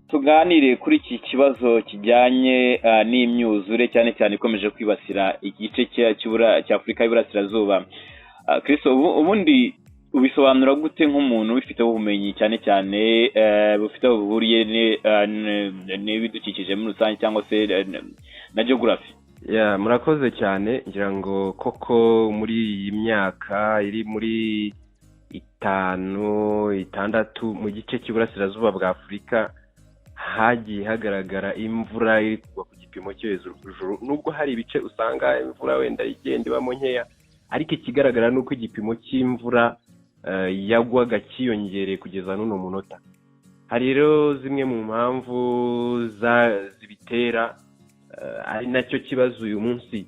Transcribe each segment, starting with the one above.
Tuganire kuri iki kibazo kijyanye n'imyuzure, cyane cyane ikomeje kwibasira igice cya Afurika y'Iburasirazuba. Kristo, ubundi ubisobanura gute nk'umuntu ubifiteho ubumenyi, cyane cyane bufite aho buhuriye n'ibidukikije muri rusange cyangwa se na geography? Ya, murakoze cyane. Ngira ngo koko muri iyi myaka iri muri 5, 6, mu gice cy'uburasirazuba bwa Afurika hagiye hagaragara imvura iri kugwa ku gipimo cyo hejuru, nubwo hari ibice usanga imvura wenda igenda ibamo nkeya, ariko ikigaragara ni uko igipimo cy'imvura yagwaga cyiyongereye kugeza n'uno munota. Hari rero zimwe mu mpamvu zibitera, ari nacyo kibazo uyu munsi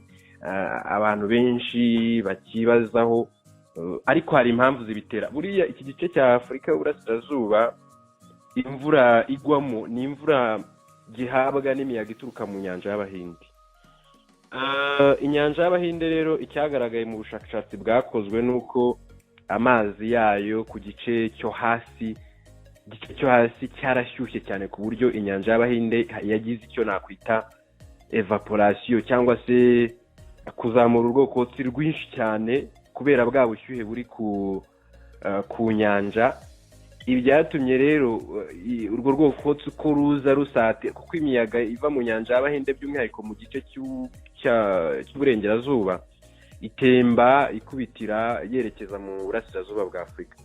abantu benshi bakibazaho, ariko hari impamvu zibitera. Buriya iki gice cya Afurika y'Uburasirazuba, imvura igwamo ni imvura gihabwa n'imiyaga ituruka mu nyanja y'Abahinde. Inyanja y'Abahinde rero, icyagaragaye mu bushakashatsi bwakozwe ni uko amazi yayo ku gice cyo hasi, igice cyo hasi cyarashyushye cyane, ku buryo inyanja y'Abahinde yagize icyo nakwita évaporation, cyangwa se kuzamura urwokotsi rwinshi cyane kubera bwa bushyuhe buri ku nyanja. Ibi byatumye rero urwo rwokotsi uko ruza rusatira, kuko imiyaga iva mu nyanja y'Abahinde, by'umwihariko mu gice cy'uburengerazuba, itemba ikubitira yerekeza mu burasirazuba bwa Afurika.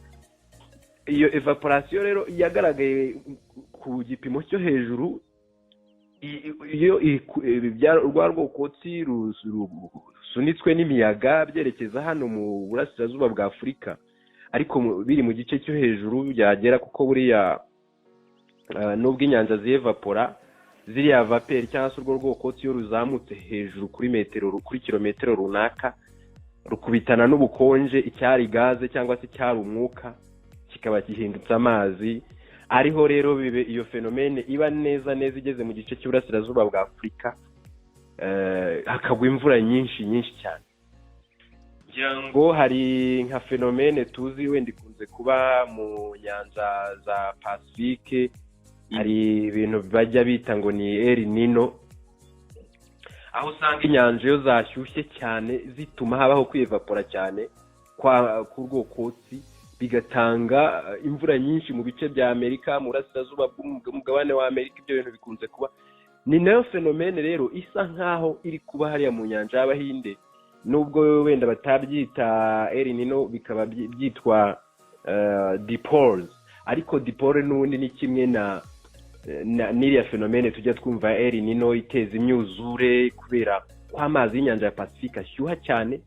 Iyo évaporation rero yagaragaye ku gipimo cyo hejuru. Iyo rwa rwokotsi rusunitswe n'imiyaga byerekeza hano mu burasirazuba bwa Afurika, ariko biri mu gice cyo hejuru, byagera, kuko buriya nubwo inyanja ziyevapora, ziriya vapeur cyangwa se urwo rwokotsi, iyo ruzamutse hejuru kuri metero, kuri kilometero runaka, rukubitana n'ubukonje, icyari gaze cyangwa se icyari umwuka kikaba gihindutse amazi. Ariho rero bibe iyo phénomène iba neza neza igeze mu gice cy'uburasirazuba bwa Afurika, hakagwa imvura nyinshi nyinshi cyane. Ngira ngo hari nka phénomène tuzi wenda ikunze kuba mu nyanja za Pacifique, hari ibintu bajya bita ngo ni El Nino, aho usanga inyanja iyo zashyushye cyane zituma habaho kwivapora cyane kwa k'urwokotsi, bigatanga imvura nyinshi mu bice bya Amerika, mu burasirazuba bw'umugabane wa Amerika. Ibyo bintu bikunze kuba. Ni nayo phénomène rero isa nkaho iri kuba hariya mu nyanja y'Abahinde, nubwo wenda batabyita El Nino, bikaba byitwa dipoles, ariko dipole n'ubundi ni kimwe na n'iriya phénomène tujya twumva El Nino iteza imyuzure, kubera ko amazi y'inyanja ya Pacifique ashyuha cyane,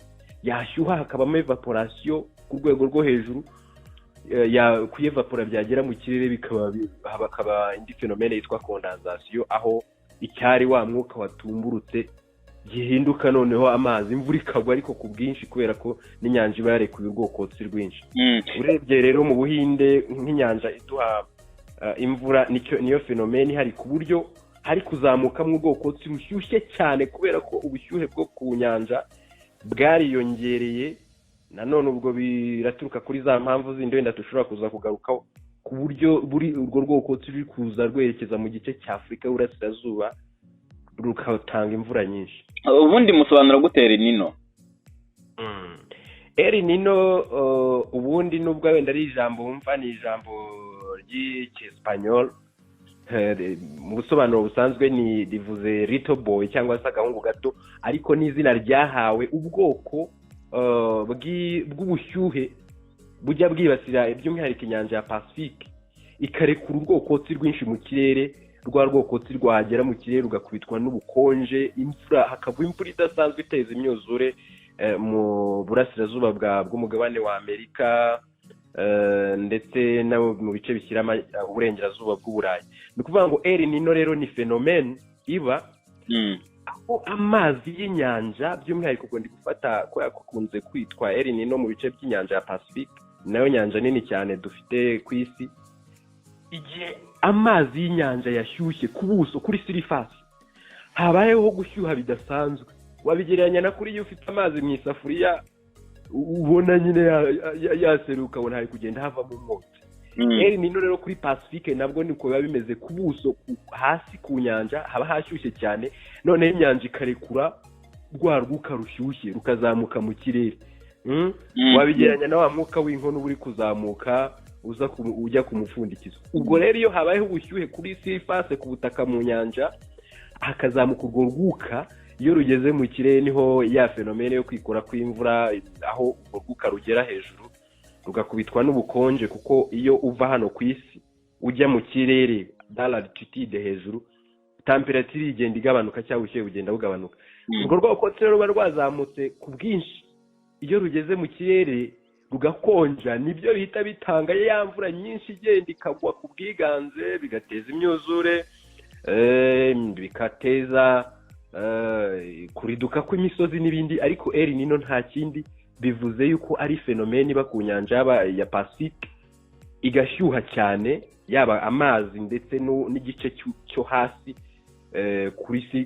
yashyuha hakabamo évaporation ku rwego rwo hejuru, kuyevapora byagera mu kirere bikaba hakaba indi phénomène yitwa condensation, aho icyari wa mwuka watumburutse gihinduka noneho amazi, imvura ikagwa ariko ku bwinshi, kubera ko n'inyanja iba yarekuye urwokotsi rwinshi. Urebye rero mu Buhinde, nk'inyanja iduha imvura, niyo phénomène ihari, ku buryo hari kuzamukamo ubwokotsi bushyushye cyane, kubera ko ubushyuhe bwo ku nyanja bwariyongereye. Nanone ubwo biraturuka kuri za mpamvu zindi wenda dushobora kuza kugarukaho, ku buryo buri urwo rwokotsi ruri kuza rwerekeza mu gice cya Afurika y'Uburasirazuba, rukatanga imvura nyinshi. Ubundi musobanura gute El Nino? El Nino ubundi, nubwo wenda ari ijambo wumva ni ijambo ry'icyesipanyol, mu busobanuro busanzwe ni rivuze little boy cyangwa se agahungu gato, ariko ni izina ryahawe ubwoko bw'ubushyuhe bujya bwibasira by'umwihariko inyanja ya Pacifique, ikarekura urwokotsi rwinshi mu kirere. Rwa rwokotsi rwagera mu kirere rugakubitwa n'ubukonje, imvura, hakagwa imvura idasanzwe iteza imyuzure mu burasirazuba bw'umugabane wa Amerika, ndetse no mu bice bishyira uburengerazuba bw'Uburayi. Ni ukuvuga ngo El Nino rero ni phénomène iba aho amazi y'inyanja, by'umwihariko ubwo ndi gufata ko yakunze kwitwa El Nino mu bice by'inyanja ya Pacifique, nayo nyanja nini cyane dufite ku isi. Igihe amazi y'inyanja yashyushye ku buso, kuri surface habayeho gushyuha bidasanzwe, wabigereranya na kuri iyo ufite amazi mu isafuriya, ubona nyine yaseruka, ukabona hari kugenda havamo umwotsi. El Nino rero kuri Pacifique nabwo niko biba bimeze. Ku buso hasi ku nyanja haba hashyushye cyane, noneho inyanja ikarekura rwa rwuka rushyushye rukazamuka mu kirere. Wabigereranya na wa mwuka w'inkono uba uri kuzamuka uza ujya ku mupfundikizo. Ubwo rero iyo habayeho ubushyuhe kuri surface, ku butaka, mu nyanja hakazamuka urwo rwuka, iyo rugeze mu kirere niho ya phénomène yo kwikora kw'imvura, aho urwo rwuka rugera hejuru rugakubitwa n'ubukonje, kuko iyo uva hano ku isi ujya mu kirere, dans l'altitude hejuru, température igenda igabanuka cyangwa ubushyuhe bugenda bugabanuka. Urwo rwokotsi rero ruba rwazamutse ku bwinshi, iyo rugeze mu kirere rugakonja, nibyo bihita bitanga ya mvura nyinshi igenda ikagwa ku bwiganze, bigateza imyuzure, bigateza kuriduka kw'imisozi n'ibindi. Ariko El Nino nta kindi bivuze, yuko ari phénomène iba ku nyanja yaba ya Pacifique, igashyuha cyane, yaba amazi ndetse n'igice cyo hasi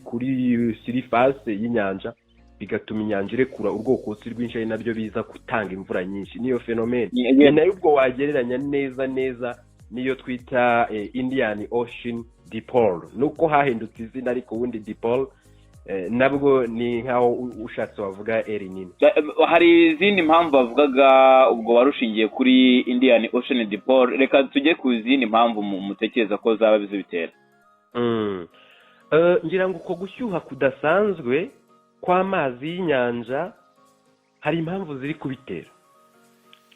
kuri surface y'inyanja, bigatuma inyanja irekura urwokotsi rwinshi, ari nabyo biza gutanga imvura nyinshi. Niyo phénomène, ni nayo ubwo wagereranya neza neza niyo twita Indian Ocean Dipole, nuko hahindutse izina, ariko ubundi dipole nabwo ni nkaho ushatse wavuga El Nino. Hari izindi mpamvu bavugaga, ubwo warushingiye kuri Indian Ocean Dipole. Reka tujye ku zindi mpamvu mutekereza ko zaba zibitera. Ngira ngo uko gushyuha kudasanzwe kw'amazi y'inyanja hari impamvu ziri kubitera.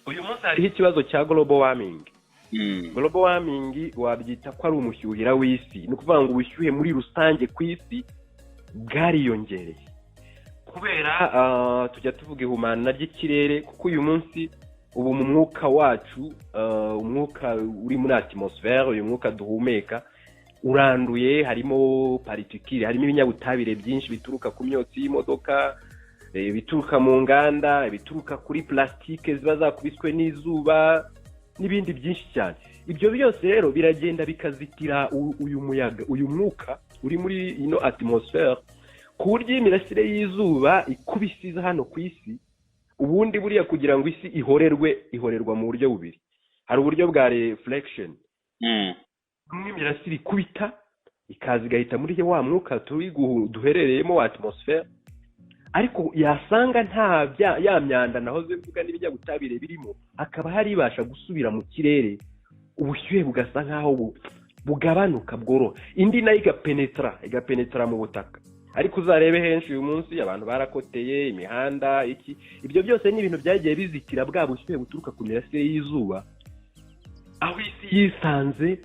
Uyu munsi hariho ikibazo cya global warming. Global warming wabyita ko ari umushyuhira w'isi, ni ukuvuga ngo ubushyuhe muri rusange ku isi bwariyongereye kubera tujya tuvuga ihumana ry'ikirere, kuko uyu munsi ubu mu mwuka wacu, umwuka uri muri atmosphère, uyu mwuka duhumeka uranduye, harimo particules, harimo ibinyabutabire byinshi bituruka ku myotsi y'imodoka, ibituruka mu nganda, ibituruka kuri plastique ziba zakubiswe n'izuba n'ibindi byinshi cyane. Ibyo byose rero biragenda bikazitira uyu muyaga, uyu mwuka uri muri ino atmosphère, ku buryo imirasire y'izuba ikubise iza hano ku isi. Ubundi buriya kugira ngo isi ihorerwe, ihorerwa mu buryo bubiri. Hari uburyo bwa reflection, imwe imirasire ikubita ikaza igahita muri wa mwuka turi duherereyemo wa atmosphère, ariko yasanga nta ya myanda nahoze mvuga n'ibinyabutabire birimo, hakaba hari ibasha gusubira mu kirere, ubushyuhe bugasa nk'aho bugabanuka bworoha. Indi nayo igapenetra mu butaka. Ariko uzarebe henshi uyu munsi abantu barakoteye imihanda, iki, ibyo byose ni ibintu byagiye bizitira bwa bushyuhe buturuka ku mirasire y'izuba, aho isi yisanze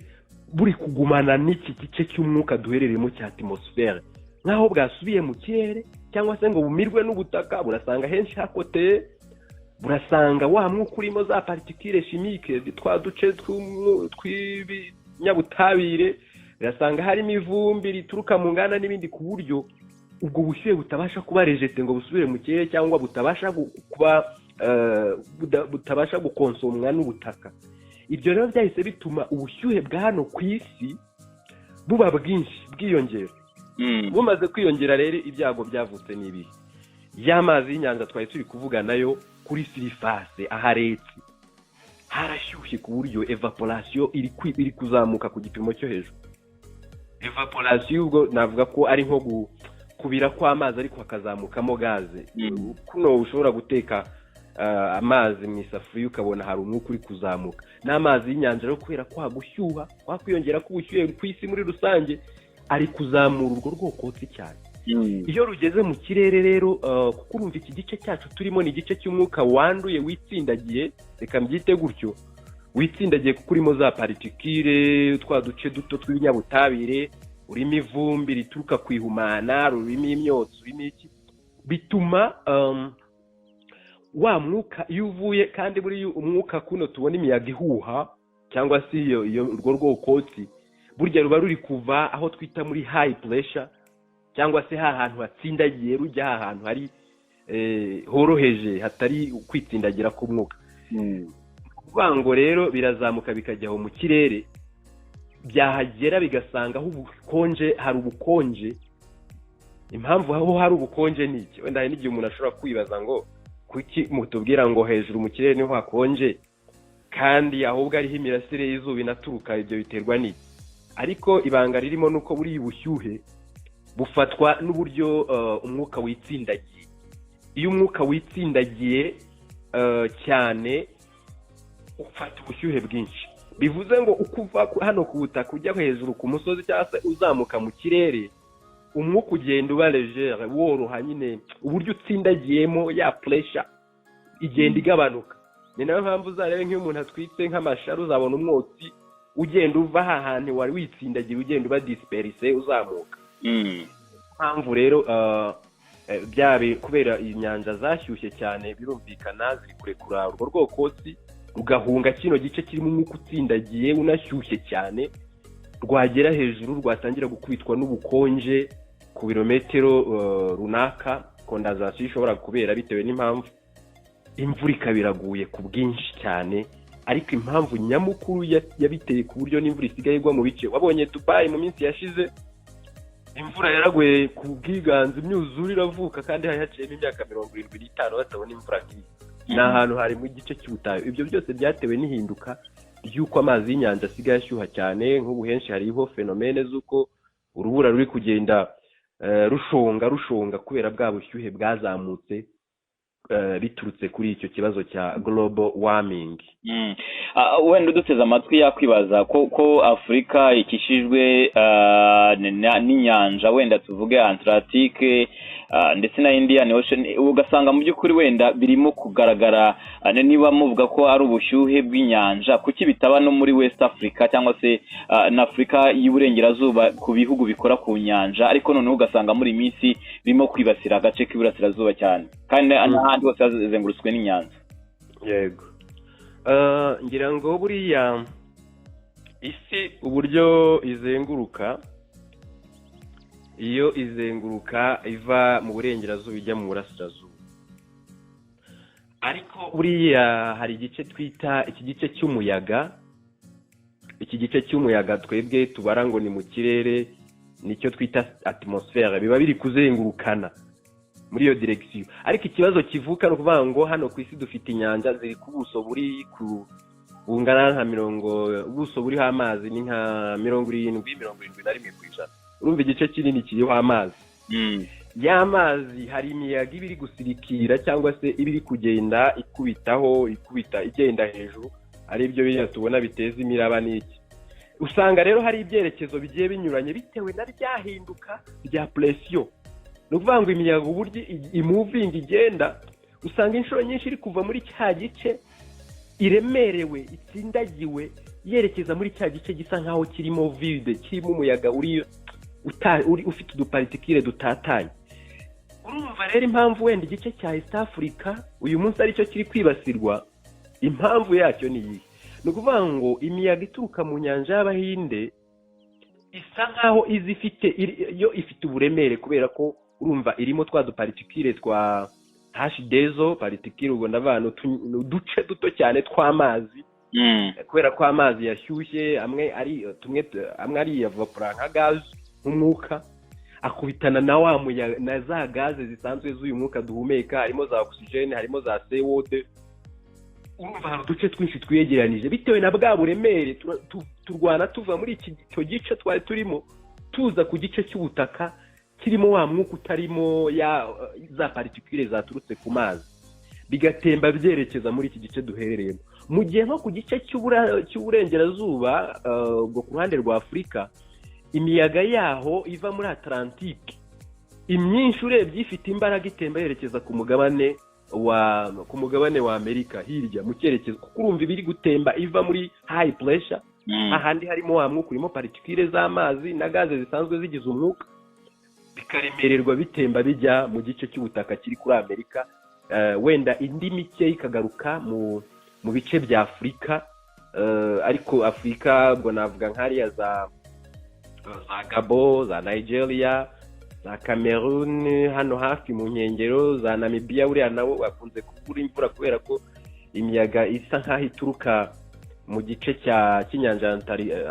buri kugumana n'iki gice cy'umwuka duherereyemo cya atmosphère, nk'aho bwasubiye mu kirere cyangwa se ngo bumirwe n'ubutaka. Burasanga henshi hakoteye, burasanga wa mwuka urimo za particules chimiques, twa duce tw'ibinyabutabire, birasanga harimo ivumbi rituruka mu nganda n'ibindi, ku buryo ubwo bushyuhe butabasha kuba rejeté ngo busubire mu kirere, cyangwa butabasha kuba butabasha gukonsomwa n'ubutaka. Ibyo rero byahise bituma ubushyuhe bwa hano ku isi buba bwinshi, bwiyongera. Bumaze kwiyongera rero, ibyago byavutse ni ibihe? Ya mazi y'inyanja twari turi kuvuga nayo, kuri surface aharetse harashyushye, ku buryo évaporation iri kuzamuka ku gipimo cyo hejuru. Évaporation ubwo navuga ko ari nko kubira kw'amazi ariko hakazamukamo gaze. Kuno ushobora guteka amazi mu isafuriya ukabona hari umwuka uri kuzamuka, n'amazi y'inyanja rero kubera kwa gushyuha, kwa kwiyongera k'ubushyuhe ku isi muri rusange, ari kuzamura urwo rwokotsi cyane. Iyo rugeze mu kirere rero, kuko urumva iki gice cyacu turimo ni igice cy'umwuka wanduye witsindagiye, reka mbyite gutyo, witsindagiye kuko urimo za particules, twa duce duto tw'ibinyabutabire, urimo ivumbi rituruka ku ihumana, rurimo imyotsi, urimo iki, bituma wa mwuka iyo uvuye, kandi buriya umwuka kuno tubona imiyaga ihuha cyangwa se iyo urwo rwokotsi, burya ruba ruri kuva aho twita muri high pressure, cyangwa se ha hantu hatsindagiye, rujya ha hantu hari horoheje, hatari kwitsindagira k'umwuka. Kuvuga ngo rero birazamuka bikajya aho mu kirere, byahagera bigasanga aho ubukonje, hari ubukonje. Impamvu aho hari ubukonje ni iki? Wenda hari n'igihe umuntu ashobora kwibaza ngo kuki mutubwira ngo hejuru mu kirere niho hakonje, Kandi ahubwo ariho imirasire y'izuba inaturuka. Ibyo biterwa n'iki? Ariko ibanga ririmo ni uko buriya ubushyuhe bufatwa n'uburyo umwuka witsindagiye. Iyo umwuka witsindagiye cyane, ufata ubushyuhe bwinshi. Bivuze ngo uko uva hano ku butaka ujya hejuru ku musozi cyangwa se uzamuka mu kirere, umwuka ugenda uba légère, woroha nyine. Uburyo utsindagiyemo, ya pressure igenda igabanuka. Ni nayo mpamvu uzarebe nk'iyo umuntu atwitse nk'amashara, uzabona umwotsi ugenda uva hantu wari witsindagiye, ugenda uba dispersé, uzamuka. Mpamvu rero kubera inyanja zashyushye cyane, birumvikana ziri kurekura urwo rwokotsi, rugahunga kino gice kirimo umwuka utsindagiye unashyushye cyane. Rwagera hejuru, rwatangira gukubitwa n'ubukonje ku birometero runaka, condensation ishobora kubera bitewe n'impamvu, imvura ikaba iraguye ku bwinshi cyane. Ariko impamvu nyamukuru yabiteye ku buryo n'imvura isigaye igwa mu bice, wabonye Dubai mu minsi yashize imvura yaraguye ku bwiganze, imyuzure iravuka, kandi hari haciyemo imyaka 75 batabona imvura nk'iyi. Ni ahantu hari mu gice cy'ubutayu. Ibyo byose byatewe n'ihinduka ry'uko amazi y'inyanja asigaye ashyuha cyane. Nk'ubu henshi hariho phénomène z'uko urubura ruri kugenda rushonga rushonga kubera bwa bushyuhe bwazamutse biturutse kuri icyo kibazo cya global warming. Wenda uduteze amatwi yakwibaza ko Afurika ikikijwe n'inyanja, wenda tuvuge Atlantique ndetse na Indian Ocean, ugasanga mu by'ukuri wenda birimo kugaragara. Niba muvuga ko ari ubushyuhe bw'inyanja, kuki bitaba no muri West Africa cyangwa se na Afurika y'Iburengerazuba ku bihugu bikora ku nyanja, ariko noneho ugasanga muri iyi minsi birimo kwibasira agace k'iburasirazuba cyane, kandi n'ahandi hose hazengurutswe n'inyanja? Yego. Ngira ngo buriya isi uburyo izenguruka, iyo izenguruka iva mu burengerazuba ijya mu burasirazuba. Ariko buriya hari igice twita iki gice cy'umuyaga. Iki gice cy'umuyaga twebwe tubara ngo ni mu kirere, nicyo twita atmosphère. Biba biri kuzengurukana muri iyo direction. Ariko ikibazo kivuka ni ukuvuga ngo hano ku isi dufite inyanja ziri ku buso buri ku bungana nka mirongo, ubuso buriho amazi ni nka 70, 71%. Urumva igice kinini kiriho amazi. Ya mazi, hari imiyaga iba iri gusirikira cyangwa se iba iri kugenda ikubitaho, ikubita igenda hejuru, ari byo biriya tubona biteza imiraba n'iki. Usanga rero hari ibyerekezo bigiye binyuranye bitewe na ryahinduka rya pression. Ni ukuvuga ngo imiyaga uburyo imuvinga, igenda, usanga inshuro nyinshi iri kuva muri cya gice iremerewe, itsindagiwe, yerekeza muri cya gice gisa nkaho kirimo vide, kirimo umuyaga uri ufite uduparticule dutatanye. Urumva rero impamvu wenda igice cya East Africa uyu munsi aricyo kiri kwibasirwa, impamvu yacyo ni iyihe? Ni ukuvuga ngo imiyaga ituruka mu nyanja y'Abahinde isa nkaho izi ifite yo ifite uburemere, kubera ko urumva irimo twa duparticule twa H2O. Particule ubwo ndavuga ni uduce duto cyane tw'amazi. Kubera ko amazi yashyushye, amwe ari tumwe, amwe ariyavapura nka gaze, nk'umwuka, akubitana na wa muyaga na za gaze zisanzwe z'uyu mwuka duhumeka, harimo za oxygène, harimo za CO2. Urumva hari uduce twinshi twiyegeranije. Bitewe na bwa buremere, turwana tuva muri iki icyo gice twari turimo, tuza ku gice cy'ubutaka kirimo wa mwuka utarimo ya za particule zaturutse ku mazi, bigatemba byerekeza muri iki gice duherereyemo. Mu gihe nko ku gice cy'uburengerazuba, ubwo ku ruhande rwa Afurika, imiyaga yaho iva muri Atlantike imyinshi urebye ifite imbaraga, itemba yerekeza ku mugabane wa Amerika hirya mu cyerekezo, kuko urumva iba iri gutemba iva muri high pressure, ahandi harimo wa mwuka urimo particule z'amazi na gaze zisanzwe zigize umwuka, bikaremererwa, bitemba bijya mu gice cy'ubutaka kiri kuri Amerika. Wenda indi mike ikagaruka mu bice bya Afurika. Ariko Afurika ubwo navuga nk'hariya za Gabo, za Nigeria, za Cameroon, hano hafi mu nkengero za Namibia, buriya nabo bakunze kubura imvura kubera ko imiyaga isa nk'aho ituruka mu gice cy'inyanja ya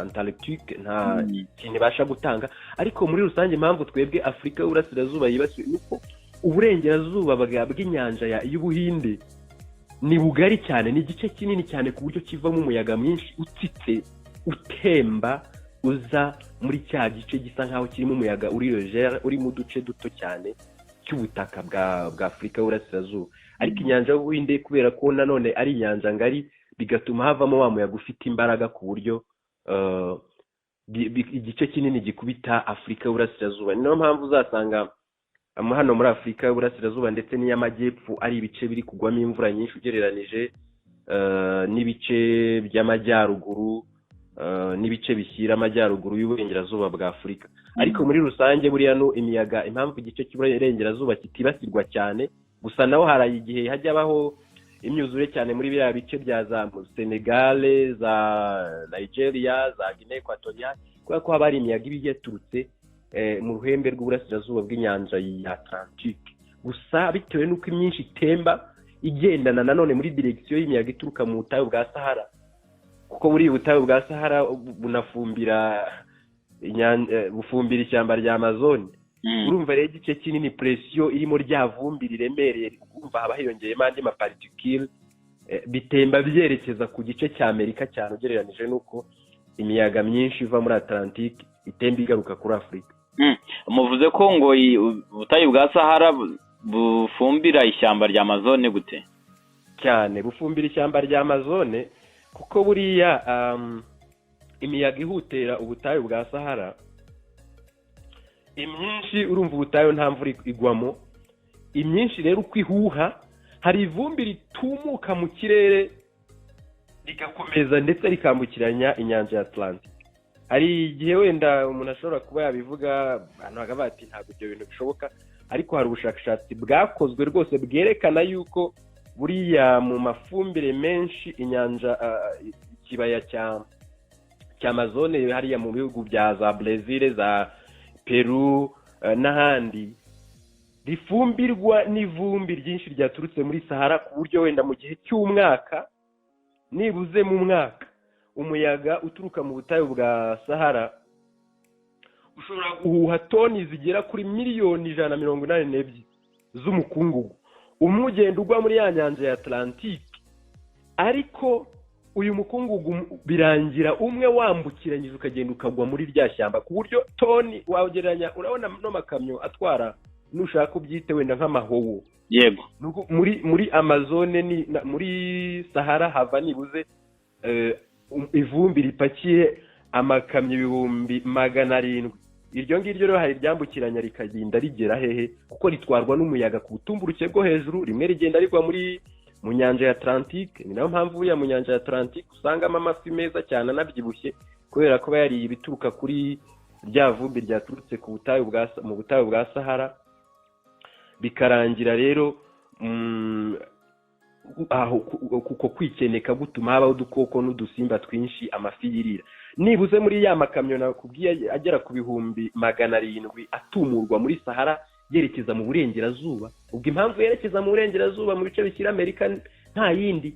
Antarctique nta kintu ibasha gutanga. Ariko muri rusange, impamvu twebwe Afurika y'Uburasirazuba yibasiwe ni uko uburengerazuba bw'inyanja y'Ubuhinde. Ni bugari cyane, ni igice kinini cyane ku buryo kivamo umuyaga mwinshi utsitse, utemba uza muri cya gice gisa nkaho kirimo umuyaga uri légère, urimo uduce duto cyane cy'ubutaka bwa Afurika y'Uburasirazuba. Ariko inyanja y'Ubuhinde, kubera ko nanone ari inyanja ngari, bigatuma havamo wa muyaga ufite imbaraga ku buryo igice kinini gikubita Afurika y'Uburasirazuba. Ni nayo mpamvu uzasanga hano muri Afurika y'Uburasirazuba ndetse n'iy'Amajyepfo ari ibice biri kugwamo imvura nyinshi ugereranije n'ibice by'amajyaruguru, n'ibice bishyira amajyaruguru y'uburengerazuba bwa Afurika. Ariko muri rusange buriya no imiyaga, impamvu igice cy'uburengerazuba kitibasirwa cyane, gusa naho hari igihe hajya habaho imyuzure cyane muri biriya bice bya za Senegale, za Nigeria, za Guinea Equatorial, kubera ko haba hari imiyaga iba yaturutse mu ruhembe rw'uburasirazuba bw'inyanja ya Atlantique. Gusa bitewe n'uko imyinshi itemba igendana nanone muri direction y'imiyaga ituruka mu butayu bwa Sahara, kuko buriya ubutayu bwa Sahara bunafumbira bufumbira ishyamba rya Amazone. Urumva rero igice kinini pression irimo rya vumbi riremereye, urumva haba hiyongeyemo andi maparticule, bitemba byerekeza ku gice cya Amerika cyane ugereranije n'uko imiyaga myinshi iva muri Atlantique itemba igaruka kuri Afurika. Muvuze ko ngo ubutayu bwa Sahara bufumbira ishyamba rya Amazone gute? Cyane, bufumbira ishyamba rya Amazone kuko buriya imiyaga ihutera ubutayu bwa Sahara imyinshi, urumva ubutayu nta mvura igwamo, imyinshi rero uko ihuha hari ivumbi ritumuka mu kirere rigakomeza ndetse rikambukiranya inyanja ya Atlantique. Hari igihe wenda umuntu ashobora kuba yabivuga, abantu bakavuga bati ntabwo ibyo bintu bishoboka, ariko hari ubushakashatsi bwakozwe rwose bwerekana yuko buriya mu mafumbire menshi inyanja, ikibaya cya Amazone hariya mu bihugu bya za Brezil, za Peru n'ahandi, rifumbirwa n'ivumbi ryinshi ryaturutse muri Sahara, ku buryo wenda mu gihe cy'umwaka, nibuze mu mwaka, umuyaga uturuka mu butayu bwa Sahara ushobora guhuha toni zigera kuri 182,000,000 z'umukungugu, umwe ugenda ugwa muri ya nyanja ya Atlantique. Ariko uyu mukungugu birangira umwe wambukiranyije ukagenda ukagwa muri rya shyamba, ku buryo toni wagereranya, urabona no makamyo atwara, nushaka ubyite wenda nk'amahowo. Muri Amazone ni muri Sahara hava nibuze ivumbi ripakiye amakamyo 700,000. Iryo ngiryo rero hari iryambukiranya rikagenda rigera hehe? Kuko ritwarwa n'umuyaga ku butumburuke bwo hejuru, rimwe rigenda rigwa mu nyanja ya Atlantique. Ni nayo mpamvu buriya mu nyanja ya Atlantique usangamo amafi meza cyane anabyibushye, kubera ko aba yariye ibituruka kuri rya vumbi ryaturutse ku butayu bwa mu butayu bwa Sahara. Bikarangira rero aho kuko kwikeneka gutuma habaho udukoko n'udusimba twinshi amafi yirira. Nibuze muri ya makamyo nakubwiye agera ku 700,000 atumurwa muri Sahara yerekeza mu burengerazuba. Ubwo impamvu yerekeza mu burengerazuba, mu bice bishyira Amerika, nta yindi,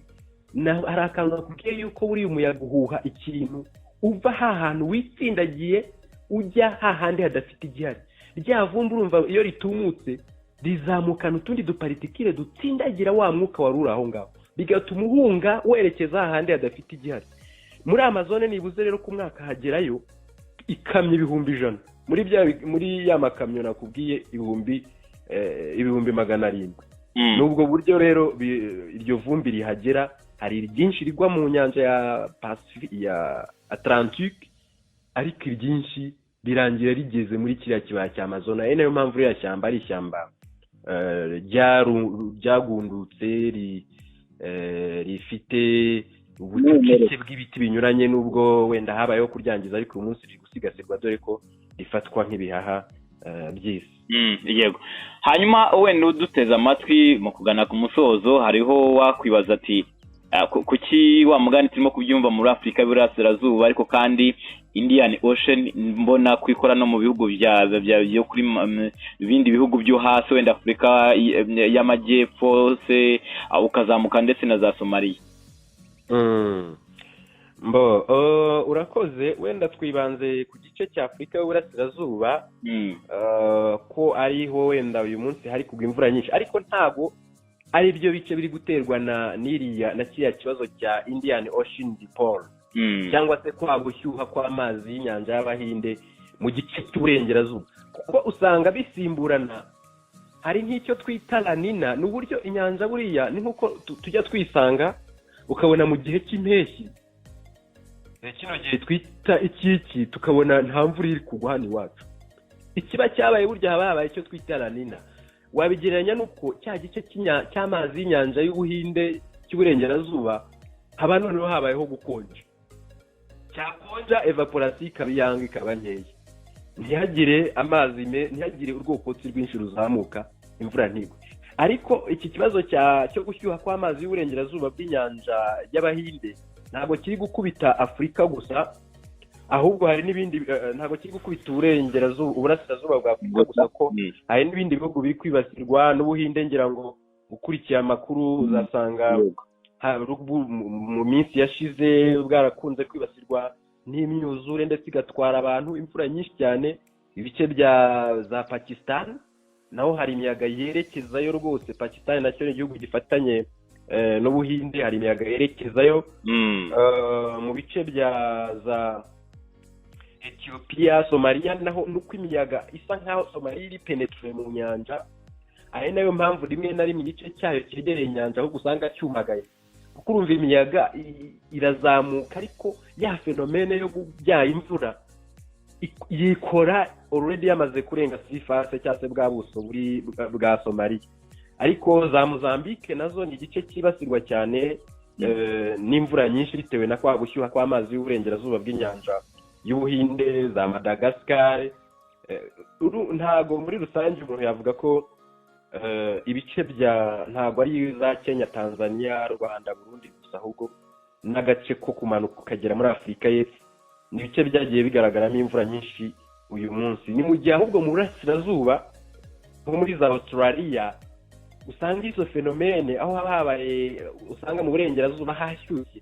hari akantu nakubwiye yuko buriya umuyaga uhuha ikintu uva hantu witsindagiye ujya hahandi hadafite igihari. Rya vumbi urumva iyo ritumutse rizamukana utundi duparticule dutsindagira wa mwuka wari uri aho ngaho, bigatuma uhunga werekeza hahandi hadafite igihari. Muri Amazone nibuze rero ku mwaka hagerayo ikamyo 100,000 muri ya makamyo nakubwiye 700,000. N'ubwo buryo rero iryo vumbi rihagera, hari ryinshi rigwa mu nyanja ya Pacifique, ya Atlantique, ariko iryinshi birangira rigeze muri kiriya kibaya cya Amazon. Ari nayo mpamvu ririya shyamba ari ishyamba ryagundutse, rifite ubucucike bw'ibiti binyuranye, n'ubwo wenda habayeho kuryangiza, ariko uyu munsi riri gusigasirwa, dore ko rifatwa nk'ibihaha by'isi. Yego. Hanyuma wenda uduteze amatwi mu kugana ku musozo, hariho wakwibaza ati kuki wa mugani turimo kubyumva muri Afurika y'Iburasirazuba, ariko kandi Indian Ocean mbona kwikora no mu bihugu bya byo kuri ibindi bihugu byo hasi, wenda Afurika y'Amajyepfo se, ukazamuka ndetse na za Somaliya? Mbo urakoze. Wenda twibanze ku gice cya Afurika y'Uburasirazuba, ko ariho wenda uyu munsi hari kugwa imvura nyinshi, ariko ntabwo Ari byo bice biri guterwa na n'iriya na kiriya kibazo cya Indian Ocean Dipole, cyangwa se kwa gushyuha kw'amazi y'inyanja y'Abahinde mu gice cy'uburengerazuba, kuko usanga bisimburana. Hari nk'icyo twita La Nina. Ni uburyo inyanja, buriya ni nk'uko tujya twisanga ukabona mu gihe cy'impeshyi, kino gihe twita ikiki, tukabona nta mvura iri kugwa hano iwacu. Ikiba cyabaye, burya haba habaye icyo twita La Nina. Wabigereranya n'uko cya gice cy'amazi y'inyanja y'Ubuhinde cy'uburengerazuba haba noneho habayeho gukonja. Cyakonja, evaporation ikaba iyanga, ikaba nkeya, ntihagire amazi, ntihagire urwokotsi rwinshi ruzamuka, imvura ntigwe. Ariko iki kibazo cyo gushyuha kw'amazi y'uburengerazuba bw'inyanja y'Abahinde ntabwo kiri gukubita Afurika gusa, ahubwo hari n'ibindi. Ntabwo kiri gukubita uburengerazuba, uburasirazuba bwa Afurika gusa, ko hari n'ibindi bihugu biri kwibasirwa n'Ubuhinde. Ngira ngo ukurikiye amakuru uzasanga mu minsi yashize bwarakunze kwibasirwa n'imyuzure, ndetse igatwara abantu, imvura nyinshi cyane. Ibice bya za Pakistan naho hari imiyaga yerekezayo rwose. Pakistan nacyo ni igihugu gifatanye n'Ubuhinde, hari imiyaga yerekezayo. Mu bice bya za Etiyopiya, Somaliya naho nuko imiyaga isa nkaho Somaliya iri penetre mu nyanja, ari nayo mpamvu rimwe na rimwe igice cyayo cyegereye inyanja ahubwo usanga cyumagaye, kuko urumva imiyaga irazamuka, ariko ya phénomène yo kubyara imvura yikora already yamaze kurenga surface, cyangwa se bwa buso buri bwa Somaliya. Ariko za Mozambique nazo ni igice cyibasirwa cyane n'imvura nyinshi, bitewe na kwa gushyuha kw'amazi y'uburengerazuba bw'inyanja y'Ubuhinde, za Madagascar. Ntago muri rusange umuntu yavuga ko ibice bya, ntabwo ari za Kenya, Tanzania, Rwanda, Burundi gusa, ahubwo n'agace ko kumanuka ukagera muri Afurika y'Epfo ni ibice byagiye bigaragaramo imvura nyinshi uyu munsi. Ni mu gihe ahubwo mu burasirazuba, nko muri za Australia, usanga izo phénomène aho haba habaye, usanga mu burengerazuba hashyushye,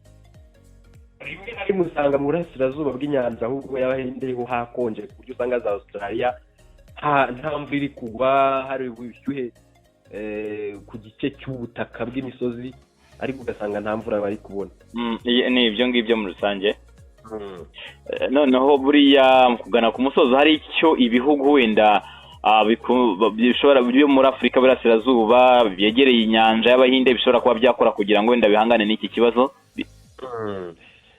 rimwe na rimwe usanga mu burasirazuba bw'inyanja ahubwo y'Abahinde ho hakonje, ku buryo usanga za Australia nta mvura iri kugwa, hari ubushyuhe ku gice cy'ubutaka bw'imisozi, ariko ugasanga nta mvura bari kubona. Ni ibyo ngibyo muri rusange. Noneho buriya mu kugana ku musozo, hari icyo ibihugu wenda bishobora byo muri Afurika y'Iburasirazuba byegereye inyanja y'Abahinde bishobora kuba byakora kugira ngo wenda bihangane n'iki kibazo?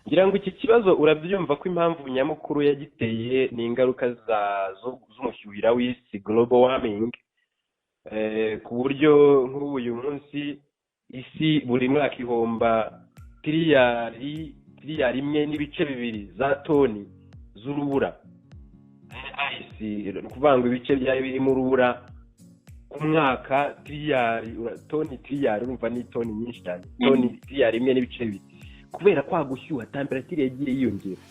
Ngira ngo iki kibazo urabyumva ko impamvu nyamukuru yagiteye ni ingaruka z'umushyuhira w'isi, global warming, ku buryo nk'ubu uyu munsi isi buri mwaka ihomba tiriyari 1.2 za toni z'urubura, ice. Ni ukuvuga ngo ibice byari birimo urubura ku mwaka tiriyari, toni tiriyari, urumva ni toni nyinshi cyane, toni tiriyari 1.2, kubera kwa gushyuha, température yagiye yiyongera.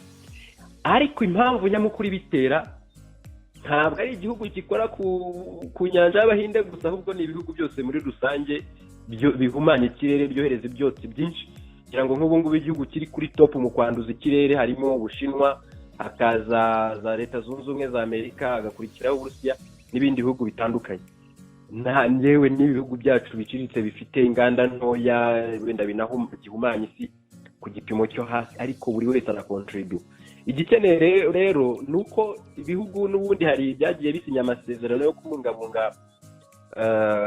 Ariko impamvu nyamukuru ibitera ntabwo ari igihugu gikora ku nyanja y'Abahinde gusa, ahubwo ni ibihugu byose muri rusange bihumanya ikirere, byohereza ibyotsi byinshi. Kugira ngo nk'ubu ngubu igihugu kiri kuri top mu kwanduza ikirere harimo Ubushinwa, hakaza za Leta Zunze Ubumwe za Amerika, hagakurikiraho Uburusiya n'ibindi bihugu bitandukanye. Nta njyewe n'ibihugu byacu biciriritse bifite inganda ntoya, wenda binahumanya isi ku gipimo cyo hasi, ariko buri wese arakontribuye. Igikenewe rero ni uko ibihugu n'ubundi hari ibyagiye bisinya amasezerano yo kubungabunga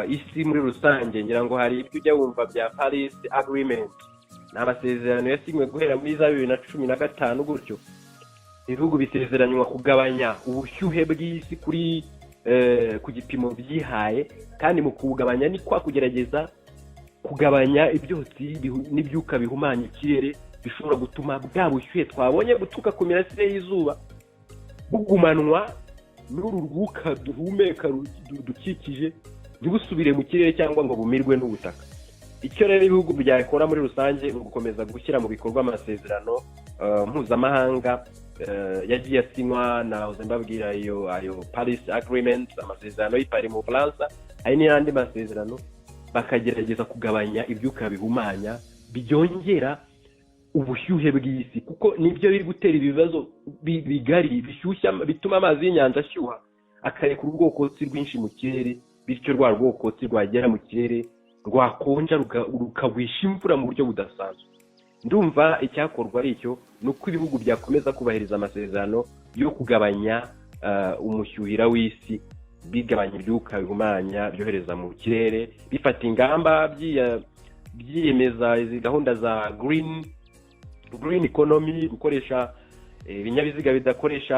isi muri rusange. Ngira ngo hari ibyo ujya wumva bya Paris Agreement, ni amasezerano yasinywe guhera muri za 2015 gutyo, ibihugu bisezeranywa kugabanya ubushyuhe bw'isi kuri ku gipimo byihaye. Kandi mu kuwugabanya ni kwa kugerageza kugabanya ibyotsi n'ibyuka bihumanya ikirere bishobora gutuma bwa bushyuhe twabonye guturuka ku mirasire y'izuba bugumanwa n'uru rwuka duhumeka dukikije, ntibusubire mu kirere cyangwa ngo bumirwe n'ubutaka. Icyo rero ibihugu byakora muri rusange ni ugukomeza gushyira mu bikorwa amasezerano mpuzamahanga yagiye asinywa. Nahoze mbabwira iyo ayo Paris Agreement, amasezerano y'i Paris mu Bufaransa, hari n'andi masezerano, bakagerageza kugabanya ibyuka bihumanya byongera ubushyuhe bw'isi, kuko nibyo biri gutera ibibazo bigari bishyushya, bituma amazi y'inyanja ashyuha, akarekura ubwokotsi rwinshi mu kirere, bityo rwa rwokotsi rwagera mu kirere Rwakonja rukagwisha imvura mu buryo budasanzwe. Ndumva icyakorwa ari icyo, ni uko ibihugu byakomeza kubahiriza amasezerano yo kugabanya umushyuhira w'isi, bigabanya ibyuka bihumanya byohereza mu kirere, bifata ingamba, byiyemeza izi gahunda za green economy, gukoresha ibinyabiziga bidakoresha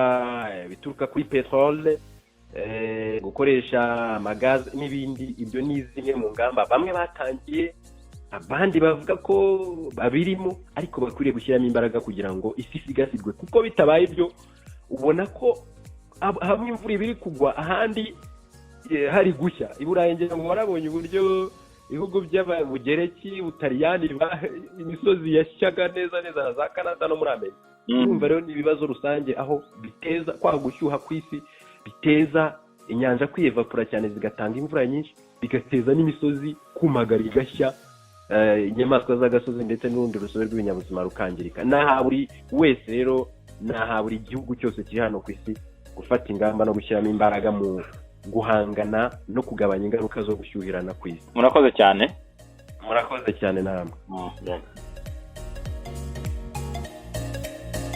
bituruka kuri peteroli, gukoresha amagaze n'ibindi. Ibyo ni zimwe mu ngamba bamwe batangiye, abandi bavuga ko babirimo, ariko bakwiriye gushyiramo imbaraga kugira ngo isi isigasirwe, kuko bitabaye ibyo ubona ko hamwe imvura iba iri kugwa, ahandi hari gushya. I Burayi ngira ngo warabonye uburyo ibihugu by'Ubugereki, Butaliyani, imisozi yashyaga neza neza, na za Canada no muri Amerika. Urumva rero ni ibibazo rusange, aho biteza kwa gushyuha ku isi, biteza inyanja kwiyevapura cyane zigatanga imvura nyinshi, bigateza n'imisozi kumagara igashya, inyamaswa z'agasozi ndetse n'urundi rusobe rw'ibinyabuzima rukangirika. Ni aha buri wese rero, ni aha buri gihugu cyose kiri hano ku isi gufata ingamba no gushyiramo imbaraga mu guhangana no kugabanya ingaruka zo gushyuhirana ku isi. Murakoze cyane. Murakoze cyane namwe.